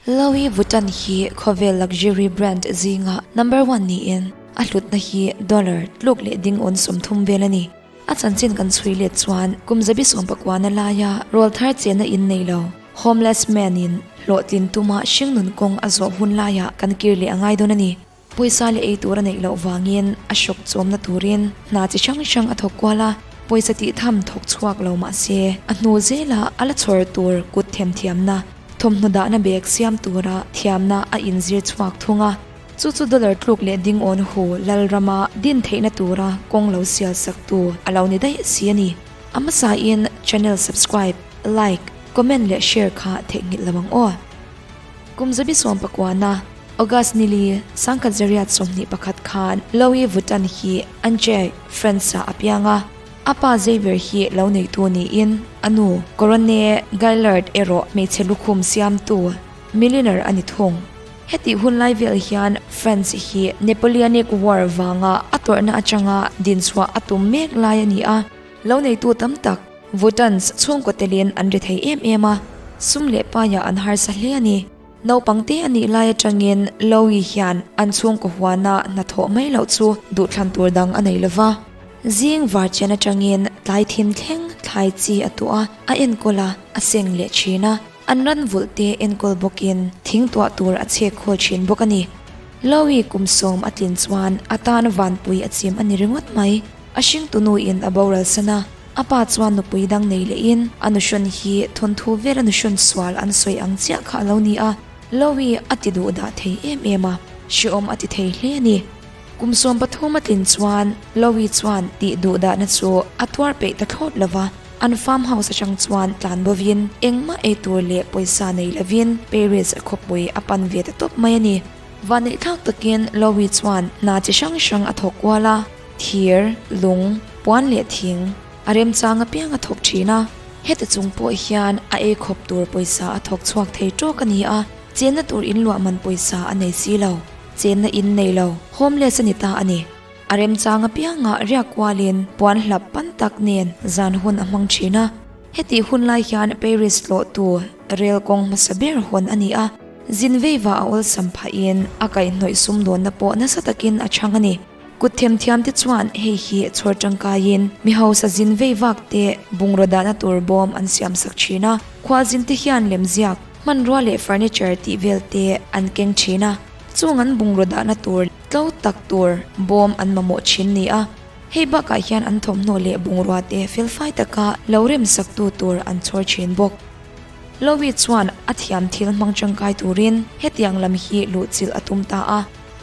Louis Vuitton hi khawvel luxury brand zinga number one niin a hlutna hi dollar tluk leh ding awn 30 vel a ni. A chanchin kan chhui let chuan kum 19 laia rawlthar chenna in nei lo, homeless man in hlawhtlin tuma hringnun kawng a zawh hun laiah kan kir leh a ngai dawn a ni. Pawisa leh ei tur a neih loh vangin a hrawk chawmna turin hna chi hrang hrang a thawk kual a, pawisa tih tham thawk chhuak lo mah se a hnu zelah a la chhawr tur kut themthiamna, thawmhnaw dahna bag siam tura thiamna a inzir chhuak thung a. Chu chu dollar tluk leh ding awn hu Lalrama din theihna tura kawng lo sial saktu a lo ni daih si a ni. A hmasain channel subscribe, like, comment leh share kha theihnghilh lo ang aw. Kum 19 August nili, 1921 khan Louis Vuitton hi Angers, France-ah a piang a. A pa Xavier hi lo neitu niin a nu Corinne Gaillard erawh hmeichhe lukhum siamtu, milliner a ni thung. Hetih hun lai vel hian France hi Napoleonic War vanga a tawrhna atanga dinchhuah a tum mek lai a ni a. Lo neitu tam tak Vuittons chhungkaw telin an ri thei em em a, sum leh paiah an harsa hle a ni. Naupang te a nih lai atangin Lowy hian an chhungkaw huana hnathawh mai loh chu duhthlan tur dang a nei lova. Zing var chen atangin tlai thim thleng thlai chi a tuah a, a enkawl a, a seng leh thin a. An ran vulh te enkawl bawkin thing tuah tur a chhek khawl thin bawk a ni. Lowy kum 10 a tlin chuan a tan vanpui a chim a ni ringawt mai. A hringtunu in a boral san a, a pa chuan nupui dang nei leh in a nuhrawn hi thawnthu vel a nuhrawn sual an sawi ang chiah kha a lo ni a, Lowy a ti duh dah thei em em a, hreawm a ti thei hle a ni. Kum 13 a tlin chuan Lowy chuan tih duh dahna chu a tuar peih ta thlawt lo va, an farm house atang chuan tlan bovin engmah ei tur leh pawisa nei lovin Paris khawpui a pan ve ta tawp mai a ni. Vanneih thlak takin Lowy chuan hna chi hrang hrang a thawk kual a. Thir, lung, puan leh thing a remchang apiang a thawk thin a, heti chung pawh hian a ei khawp tur pawisa a thawk chhuak thei tawk a ni a, chenna tur in luah man pawisa a nei si lo, chenna in nei lo, homeless a ni ta a ni. A remchang apianga riak kualin puan hlap pan tak nen zan hun a hmang thin a, hetih hun lai hian Paris tlawhtu rel kawng hmasa ber hawn a ni a, zin veiva a awlsam phahin a kaihhnawih sumdawnna pawh nasa takin a chhang a ni. Kut themthiam te chuan hei hi chhawr tangkaiin mi hausa zin vei vak te bungraw dahna tur bawm an siam sak thin a, khualzin te hian lemziak, hmanrua leh furniture tih vel te an keng thin a, chung an bungraw dahna tur tlo tak tur bawm an mamawh thin ni a, hei bakah hian an thawmhnaw leh bungrua te felfai taka lo rem sak tu tur an chhawr thin bawk. Lowy chuan a thiam thil hmang tangkai turin hetiang lam hi luhchilh a tum ta a.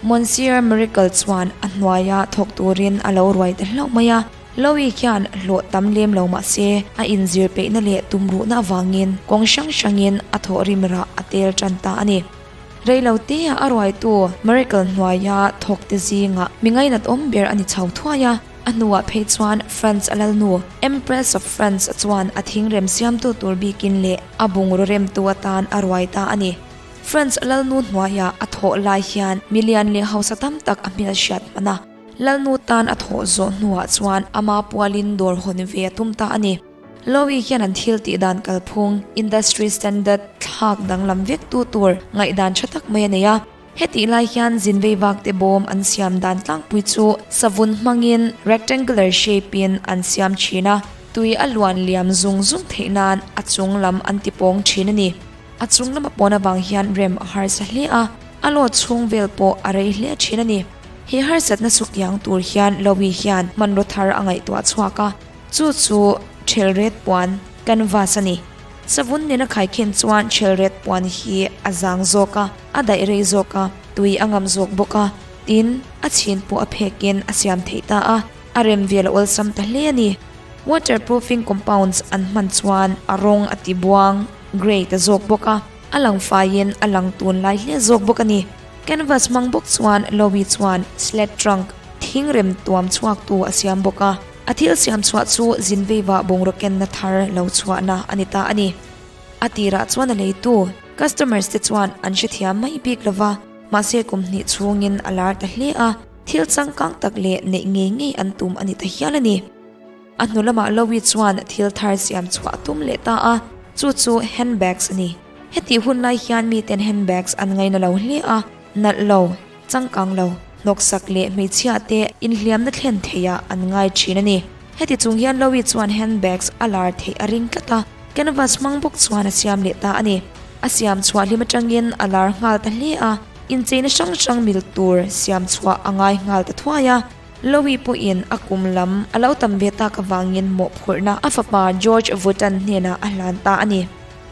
Monsieur Miracle chuan a hnuaia thawk turin a lo ruai ta hlauh mai a, Lowy khian hlawh tam lem lo mah se a inzir peihna leh tumruhna avangin kawng hrang hrangin a thawh rim rah a tel tan ta a ni. Reilotea a ruaitu Miracle hnuaia thawk te zingah mi ngainat awm ber a ni chho thuai a, a hnuah phei chuan France a lalnu Empress of France chuan a thingrem siamtu tur bikin leh a bungraw remtu atan a ruai ta a ni. France lalnu hnuaiah a thawh lai hian milian leh hausa tam tak a hmel hriat hman a, lalnu tan a thawh zawh hnuah chuan ama pualin dawr hawn ve a tum ta a ni. Lowy hian an thil tih dan kalphung, industry standard, thlak danglam vek tu tur ngaihdan tha tak mai a nei a. Hetih lai hian zinvei vak te bawm an siam dan tlangpui chu savun hmangin rectangular shape in an siam thin a, tui a luan liam zung zung theih nan a chung lam an ti pawng thin a ni. A chung lama pawn avang hian rem a harsa hle a, a lawt chhung vel pawh a rei hle thin a ni. He harsatna sukiang tur hian Lowy hian hmanraw thar a ngaihtuah chhuak a, chu chu Thelret puan, canvas, a ni. Savun nena khaikhin chuan Thelret puan hi a zang zawk a, a daih rei zawk a, tui a ngam zawk bawk a, tin, a chhin pawh a phekin a siam theih ta a, a rem vel a awlsam ta hle a ni. Waterproofing compounds an hman chuan a rawng a ti buang, grey, ta zawk bawk a, a lang faiin a lang tun lai hle zawk bawk a ni. Canvas hmang bawk chuan Lowy chuan slat trunk, thing rem tuam chhuak tu a siam bawk a, a thil siam chhuah chu zinveiva bungraw kenna thar lo chhuahna a ni ta a ni. A tirah chuan a leitu, customers, te chuan an hrethiam mai bik lova, mahse kum hnih chhungin a lar ta hle a. Thil changkang tak leh neih ngei ngei an tum a ni ta hial a ni. A hnu lamah Lowy chuan thil thar siam chhuah a tum leh ta a, chu chu handbags a ni. Hetih hun lai hian miten handbags an ngaina lo hle a, nalh lo, changkang lo, hnawksak leh hmeichhia te inhliamna thlen theihah an ngai thin a ni. Heti chung hian Lowy chuan handbags a lar theih a ring tlat a, canvas hmang bawk chuan a siam leh ta a ni. A siam chhuah hlim atangin a lar nghal ta hle a, incheina hrang hrang mil tur siam chhuah a ngai nghal ta thuai a. Lowy pawhin a kum lam a lo tam ve tak avangin mawhphurhna a fapa George Vuitton hnenah a hlan ta a ni.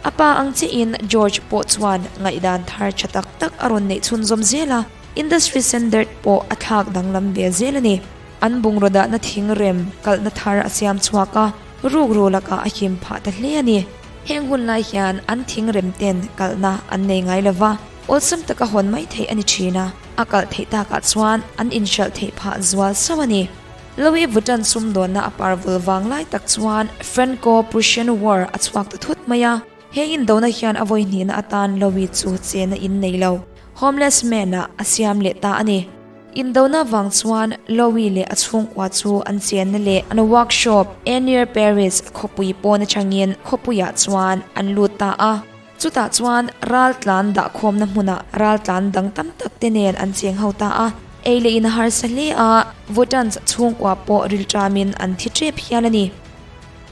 A pa ang chiahin George pawh chuan ngaihdan thar tha tak tak a rawn neih chhunzawm zel a, industry standard pawh a thlak danglam ve zel a ni. An bungraw dahna thing rem kalhna thar a siam chhuak a, rukru lakah a him phah ta hle a ni. Heng hun lai hian an thing rem ten kalhna an nei ngai lo va, awlsam taka hawn mai theih a ni thin a, a kalh theih takah chuan an inhralh theih phah zual sauh a ni. Louis Vuitton sumdawnna a parvul vang lai tak chuan Franco-Prussian War a chhuak ta thut mai a, he indona hian a vawi hnihna atan Louis chu chena in nei lo, homeless man-ah a siam leh ta a ni. Indona vang chuan Louis leh a chhungkua chu an chenna leh an workshop Anier Paris khawpui pawn atangin khawpuiah chuan an lut ta a. Chutah chuan raltlan dahkhawmna hmunah raltlan dang tam tak te nen an cheng ho ta a, ei leh in a harsa hle a, Votans chhungkua pawh rilṭamin an thi ṭep hial a ni.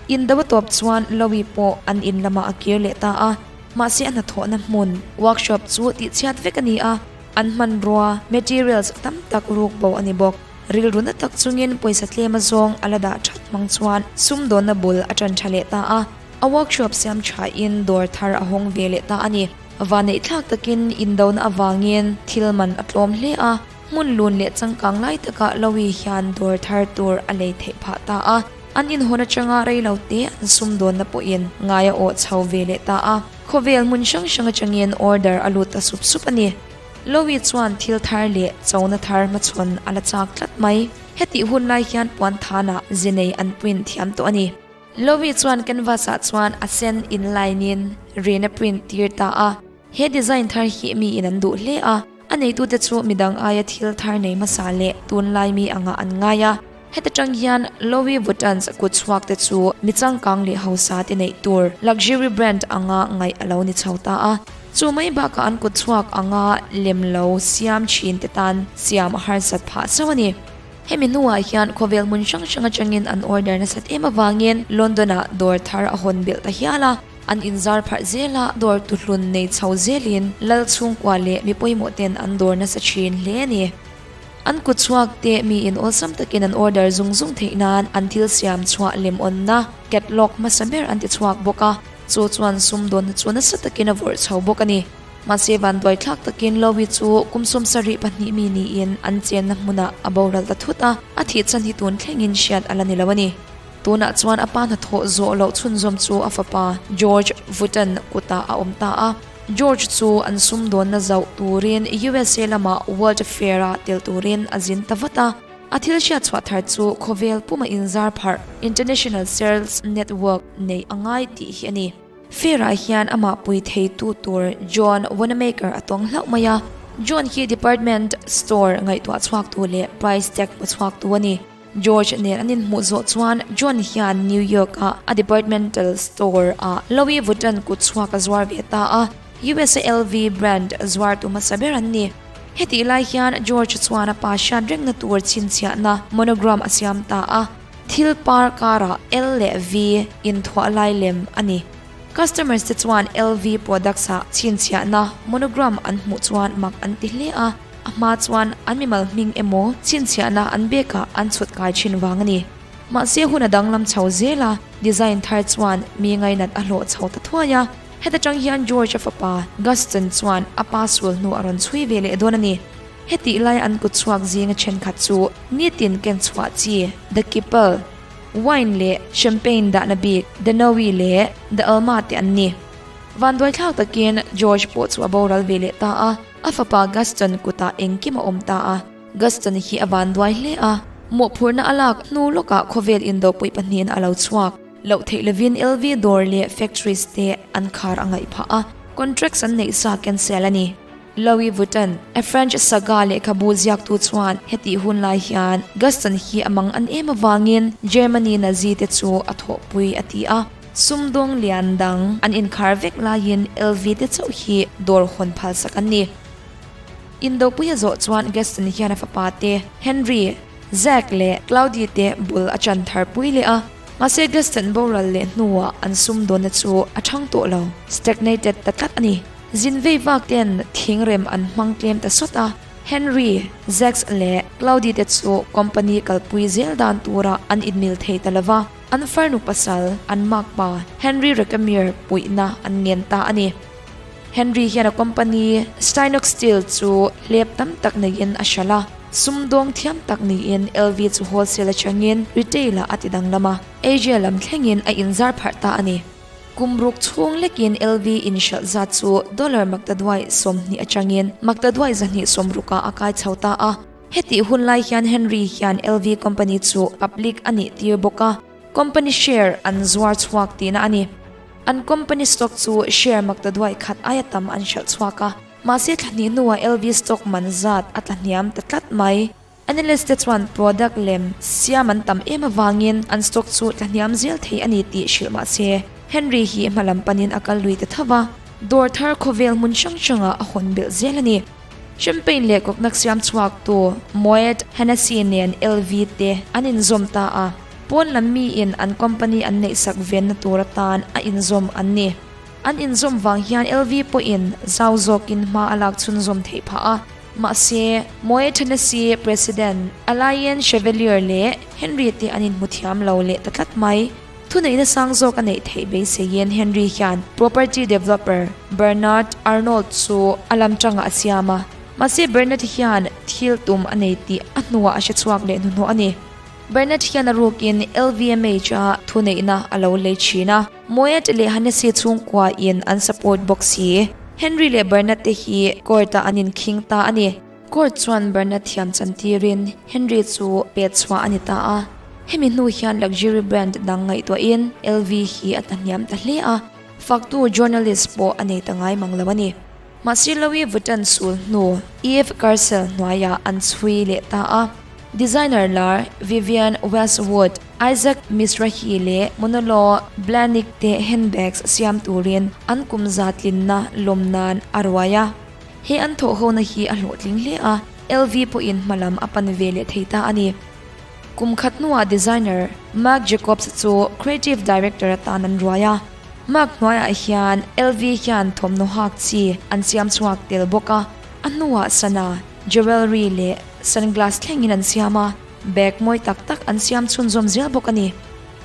Indo a tawp chuan Lowy pawh an in lamah a kir leh ta a, mahse a hnathawhna hmun, workshop, chu tihchhiat vek a ni a, an hmanrua, materials, tam tak ruk bo a ni bawk. Rilru na tak chungin pawisa tlem azawng a la dah ṭhat hmang chuan sumdawnna bul a ṭan ṭha leh ta a. A workshop siam thain dawr thar a hawng ve leh ta a ni. Vanneih thlak takin indona avangin thil man a tlawm hle a, hmun lun leh changkang lai takah Lowy hian dawr thar tur a lei theih phah ta a. An inhawn atanga rei lo te an sumdawnna pawhin ngai a awh chho ve leh ta a. Khawvel hmun hrang hrang atangin order a lut ta sup sup a ni. Lowy chuan thil thar leh chona thar hmachhawn a la chak tlat mai. Hetih hun lai hian puanthanah ze nei an print thiam tawh a ni. Lowy chuan canvas ah chuan a sen in line in rin a print tir ta a, he design thar hi mi in an duh hle a, a neitute chu midang aia thil thar nei hmasa leh tunlai mi angah an ngai a, heta tang hian Lowy Vuittons kut chhuak te chu mi changkang leh hausa te neih tur luxury brand anga ngaih a lo ni chho ta a, chu mai bakah an kut chhuak anga lem lo siam thin te tan siam a harsat phah chauh a ni. Hemi hnuah hian khawvel hmun hrang hrang atangin an order nasat em avangin London-ah dawr thar a hawn belh ta hial a, an inzar pharh zel a, dawr tuhlun nei chho zelin lal chhungkua leh mi pawimawh ten an dawr nasa thin hle a ni. An kut chhuak te miin awlsam takin an order zung zung theih nan an thil siam chhuah lem awnna, catalog, hmasa ber an ti chhuak bawk a, chu chuan sumdawnna chu nasa takin a vawrh chho bawk a ni. Mahse vanduai thlak takin Lowy chu kum 72 mi niin an chenna hmunah a boral ta thut a, a thih chan hi tun thlengin hriat a la ni lo a ni. Tunah chuan a pa hnathawh zawh loh chhunzawm chu a fapa George Vuitton kutah a awm ta a. George chu an sumdawnna zauh turin USA lama World Fair-a tel turin a zin ta vat a. A thil hriat chhuah thar chu khawvel puma inzar pharh International Sales Network neih a ngai tih hi a ni. Fair-ah hian amah pui theitu tur John Wanamaker a tawng hlauh mai a. John hi department store ngaihtuah chhuaktu leh price tag hmu chhuaktu a ni. George nen an inhmuh zawh chuan John hian New York-a a departmental store-ah Louis Vuitton kut chhuak a zuar ve ta a, USA LV brand zuartu hmasa ber an ni. Hetih lai hian George chuan a pa hriat rengna tur chhinchhiahna monogram a siam ta a. Thil par karah L leh V inthuah lai lem a ni. Customers te chuan LV products ah chhinchhiahna monogram an hmuh chuan mak an ti hle a, a hma chuan an mimal hming emaw chhinchhiahna an bag ah an chhut kai thin vang a ni. Mahse hun a danglam chho zel a, design thar chuan mi ngainat a hlawh chho ta thuai a. Heta tang hian George a fapa Gaston chuan a pa sul hnu a rawn chhui ve leh dawn a ni. Hetih lai an kut chhuak zinga thenkhat chu nitin ken chhuah chi, The Kipple, wine leh champagne dahna bik, The Noe leh The Alma te an ni. Vanduaithlak takin George pawh chu a boral ve leh ta a, a fapa Gaston kutah engkim a awm ta a. Gaston hi a vanduai hle a, mawhphurhna a lak hnu lawkah khawvel indopui pahnihin a lo chhuak. Loh theih lovin LV dawr leh factories te an khar a ngaih phah a, contracts an neih sa cancel a ni. Louis Vuitton, a French saga lehkhabu ziaktu chuan hetih hun lai hian Gaston hi a mang an em avangin Germany Nazi te chu a thawhpui a ti a. Sumdawng lian dang an inkhar vek laiin LV te chauh hi dawr hawn phalsak an ni. Indopui a zawh chuan Gaston hian a fapa te Henry, Zac leh Claudie te bul a chan thar pui leh a. Mahse Gaston boral leh hnuah an sumdawnna chu a thang tawh lo, stagnated ta tlat a ni. Zin vei vak ten thingrem an hmang tlem ta sawt a. Henry, Zac leh Claudie te chu company kalpui zel dan turah an inmil thei ta lova. An farnu pasal, an makpa Henry Recamier puihna an ngen ta a ni. Henry hian a company Stinox Steel chu hlep tam tak neiin a hralh a, sumdawng thiam tak niin LV chu wholesale atangin retail-ah a ti danglam a, Asia lam thlengin a inzar pharh ta a ni. Kum ruk chhung lekin LV inhralh zat chu dollar maktaduai 20 atangin maktaduai 260 ah a kai chho ta a. Hetih hun lai hian Henry hian LV company chu public a nih tir bawk a, company share an zuar chhuak tihna a ni. An company stock chu share maktaduai khat aia tam an hralh chhuak a, mahse thla hnih hnuah LV stock man zat a tla hniam ta tlat mai. Analyst te chuan product lem siam an tam em avangin an stock chu tla hniam zel thei a ni tih hrilh mahse Henry hi hma lam panin a kal lui ta tho va, dawr thar khawvel hmun hrang hrangah a hawn belh zel a ni. Champagne leh cognac siam chhuaktu Moet Hennessy nen LV te an inzawm ta a, pawn lam miin an company an neihsak venna tur atan a inzawm an ni. An inzawm vang hian LV pawhin zau zawkin hma a lak chhunzawm theih phah a, mahse Moet Hennessy President Alain Chevalier leh Henry te an inhmu thiam lo leh ta tlat mai. Thuneihna sang zawk a neih theih beiseiin Henry hian property developer Bernard Arnault chu a lam tangah a siam a, mahse Bernard hian thil tum a nei tih a hnuah a hre chhuak leh hnuhnawh a ni. Bernard hian a rukin LVMH a thuneihna a lo lei thin a, Moet leh Hennessy chhungkua in an support bawk si. Henry leh Bernard te hi court ah an inkhing ta a ni. Court chuan Bernard thiam chantirin Henry chu pet chhuah a ni ta a. Hemi hnu hian luxury brand dang ngaihtuahin LV hi a ta hniam ta hle a, faktu journalist pawh a nei ta ngai mang lo a ni. Mahse Louis Vuitton sul hnu Yves Carcel hnuaiah an chhui leh ta a. Designer lar Vivienne Westwood, Isaac Mizrahi leh Manolo Blahnik te handbags siam turin an kum za tlinna lawm nan a ruai a. He an thawhhona hi a hlawhtling hle a, LV pawhin hma lam a pan ve leh thei ta a ni. Kum khat hnuah designer Marc Jacobs chu creative director atan an ruai a. Marc hnuaiah hian LV hian thawmhnaw hak chi an siam chhuak tel bawk a, a hnuah sana, jewellery leh sunglass thlengin an siam a, bag mawi tak tak an siam chhunzawm zel bawk a ni.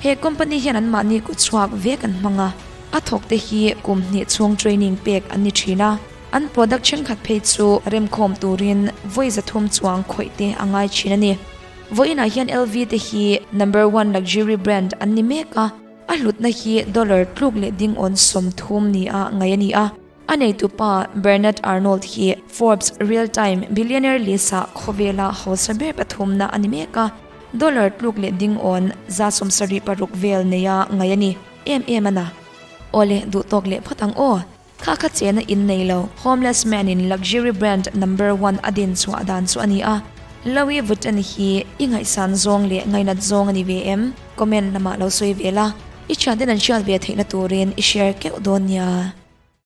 He company hian anmahni kut chhuak vek an hmang a, a thawkte hi kum hnih chhung training pek an ni thin a. An product thenkhat phei chu remkhawm turin vawi 300 chuang khawih te a ngai thin a ni. Vawiinah hian LV te hi number one luxury brand an ni mek a, a hlutna hi dollar tluk leh ding awn 30 ni a ngaih a ni a. A neitupa Bernard Arnault hi Forbes Real Time Billionaire list-ah khawvela hausa ber pathumna a ni mek a, dollar tluk leh ding awn 76 vel neia ngaih a ni em em a na. Awle, duhtawk leh phawt ang aw. Kha kha chena in nei lo, homeless man in luxury brand number one a din chhuah dan chu a ni a. Louis Vuitton hi i ngaihsan zawng leh ngainat zawng a ni ve em? Comment lamah lo sawi ve la, i thianten an hriat ve theihna turin i share keuh dawn nia.